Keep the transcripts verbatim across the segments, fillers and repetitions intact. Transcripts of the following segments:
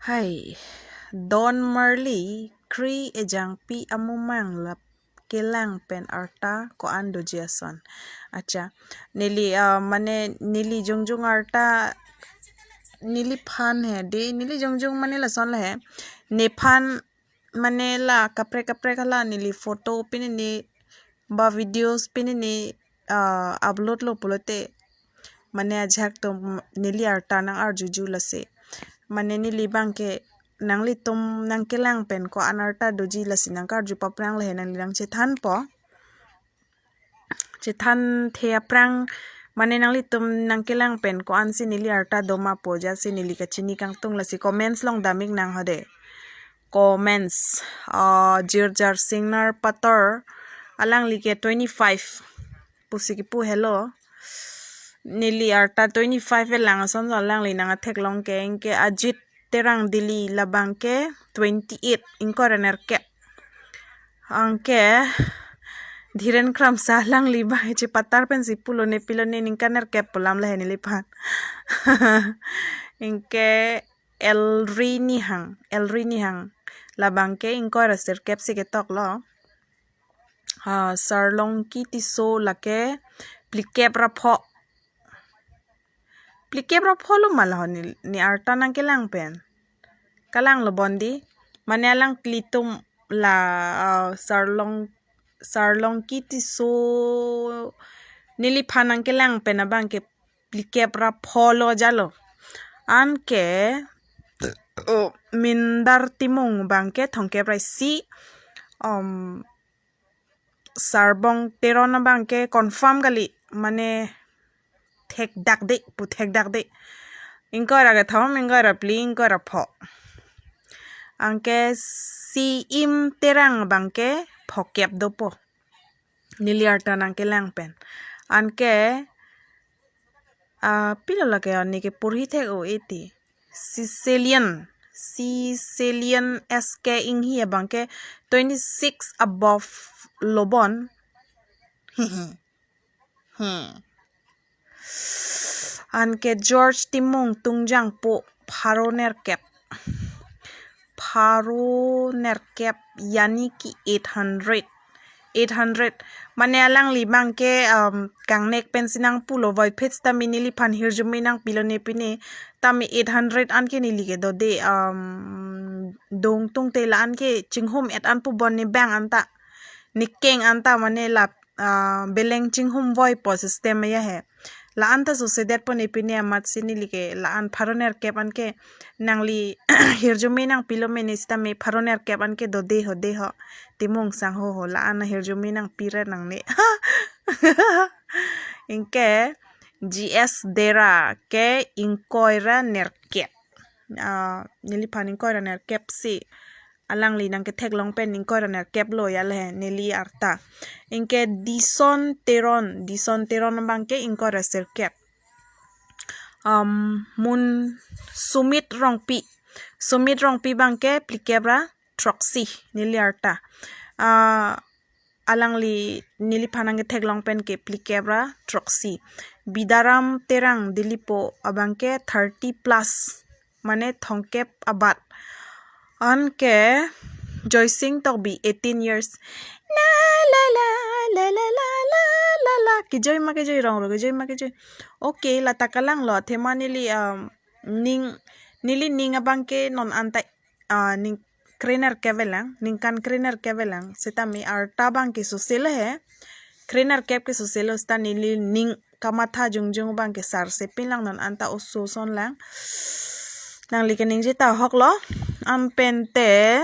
Hai, Don Marley, Kri Ejangpi amumang lap kelang pen arta ko-an doji ason. Acha, neli uh, mane neli jongjong arta neliphan he de, neli jongjong mane lason la he. Nephan mane la kaprek kaprek hala neli photo pini ni ba videos pini ni uh, upload lo pulote mane ajak to neli arta nang-arjuju lasi. Mane neli abangke nanglitum nangkelang pen ko-an arta doji lasi nangkarju paphrang le he, nangli nangchethanpo. Chethan the aphrang mane nanglitum nangkelang pen ko-ansi neli arta doma pu ajatsi neli kachini kangtung lasi comments along damik nang ho de. Comments. Uh, Jirjar Singnar Pator, alangli ke twenty-five pusi kipu helo. Neli arta twenty-five elang ason alangli nang atheklong ke, anke Ajit Terang Dili labangke twenty-eight, ingkoi ra nerkep. Anke Dhiren Kramsa alangli abang chepatar pensi pulo ne pilo ne ningkan nerkep pu alam le he neliphan. Anke Elri Nihang, Elri Nihang labangke ingkoi ra sirkep si ketok lo. Ha, Sarlongki Tisso lake phlikep ra pho. Phlikep ra pho lo ma la ho ne, ne arta nangkelang pen. Kalang lo bon di. Mane alanglitum la uh, Sarlong Sarlongki Tisso neliphan nangkelang pen abangke phlikep ra pho lo jalo. Anke uh, Mindar Timung abangke thomkep ra isi. Um, Sarbong Teron abangke confirm kali, mane thekdak de, pu thekdak de. Ingkoi ra kethom, ingkoi ra phli, ingkoi ra pho. Anke Siim Terang abangke phokep dopo. Neli arta nangkelang pen. Anke uh, pilo lake ani ke purhi thek o eti. Sicilian, Sicilian S K Inghi abangke twenty-six above lo bon. Hmm. Anke George Timung Tungjang pu pharo nerkep. Pharo nerkep yani ki eight hundred. Eight hundred. Mane alangli abangke um, kangnek pensi nangpulo voiphit tame neliphan hirjume nangpilo ne pine tame eight hundred anke neli ke dode um, dongtung te la anke chinghum et an pu bon ne bang anta. Nikeng anta mane la uh, beleng chinghum voipo system ya he. La anta susedet po ne pine amatsi neli ke la an pharo nerkep anke nangli hirjume nangpilo mene sitame pharo nerkep anke dode ho de ho. Timung sangho ho la an hirjume nangpi ra nangne. Anke G S Dera ke ingkoi ra nerkep. Uh, neliphan ingkoi ra nerkep si. Alangli nangketheklong pen ingkoi ra nerkep lo ya le he, neli arta. Anke Dison Teron, Dison Teron abangke ingkoi ra sirkep. Um, Mun Sumit Rongpi, Sumit Rongpi abangke phlikep ra throksi neli arta. Uh, alangli neliphan nangketheklong pen ke phlikep ra throksi. Bidaram Terang Dili pu abangke thirty plus, mane thomkep abat. Anke Joysing Tokbi eighteen years. Na la la la la la la la la. Kejoi ma kejoi rong ro kejoi ma kejoi. Okay, lata kalang lo athema neli um, ning neli ning abangke non anta uh, ning kre nerkep avelang, ningkan kre nerkep avelang. Sitame arta abangke sose le he. Kre nerkep ke sose lo sita neli ning kamatha jongjong abangke sarse pinlang non anta oso son lang. Nangli keningje ta hok lo. An pen te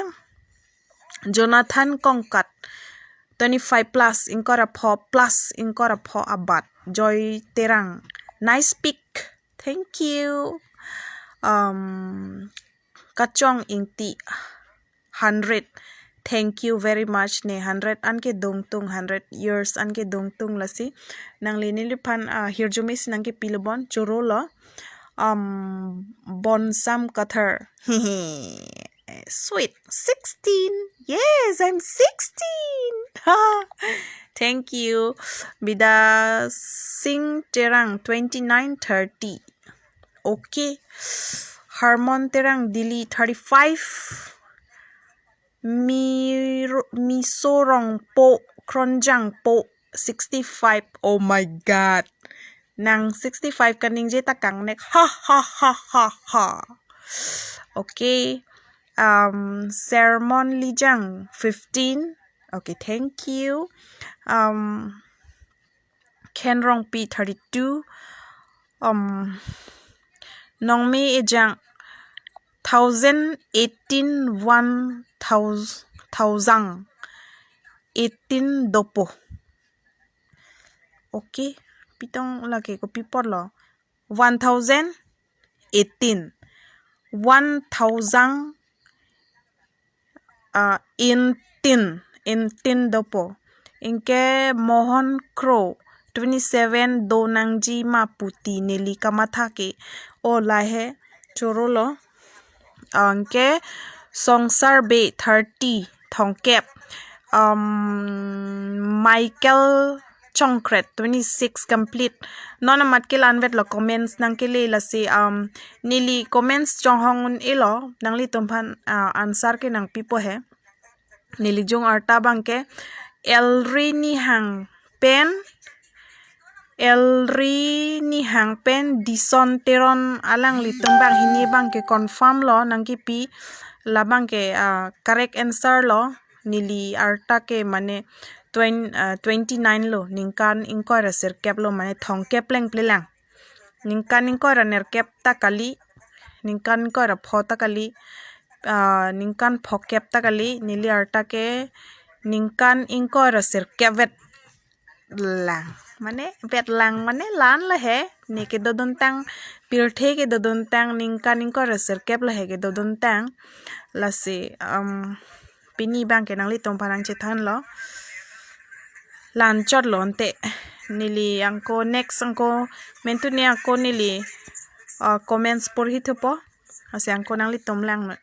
Jonathan Kongkat twenty-five plus ingkoi ra pho plus ingkoi ra pho abat. Joy Terang. Nice pic. Thank you. Um, Kachong Ingti hundred. Thank you very much ne hundred anke dongtung, hundred years anke dongtung lasi. Nangli neliphan uh, hirjume si nangkepilo bon choro lo. Um, Bonsam Kathar. Sweet. Sixteen. Yes, I'm sixteen. Thank you. Bida Singh Terang twenty-nine thirty. Okay. Harmon Terang, Delhi, thirty-five. Mir Miso Rongpo, Kronjang po, sixty-five. Oh my God. Nang sixty-five kaningje ta kangnek. Ha ha ha ha ha. Okay. Um, Sermon Lijang, fifteen. Okay, thank you. Um, Ken Rongpi, thirty-two. Um, Nongme Ejang, thousand eighteen, one thousand, thousand eighteen dopo. Okay, pitong lake ko pipor lo. One thousand eighteen. One thousand, uh, eighteen, eighteen dopo. Anke Mohon Kro, twenty-seven, do nangji ma puti neli kamatha ke. O lahei choro lo. Anke Songsar Bey, thirty, thomkep. Um, Michael Chongkret, twenty-six, complete. Non amat ke la-anvet lo, comments nangkele lasi, um, neli comments chonghong un-elo, nanglitumphan, uh, answer ke nangpipo he. Neli jung arta abangke Elri Nihang pen, Elri Nihang pen Dison Teron, alanglitum banghini abangke confirm lo nangkipi, labangke, ah, correct answer lo. Neli arta ke mane twen-, ah, twenty-nine lo, ningkan ingkoi ra sirkep lo, mane thomkep plengple lang. Ningkan ingkoi ra nerkep ta kali, ningkan ingkoi ra pho ta kali, ah, ningkan phokep ta kali, neli arta ke ningkan ingkoi ra sirkep vet lang. Mane vet lang mane la-an lahei, ne kedoduntang, pirthe kedoduntang, ningkan ingkoi ra sirkep lahei kedoduntang. Lasi, um, pini abangke nanglitumphan nangchethanlo. La-anchot lo ante. Neli angko next angko mentu ni angko neli, uh, comments porhi thupo. Lasi angko nanglitum lang na.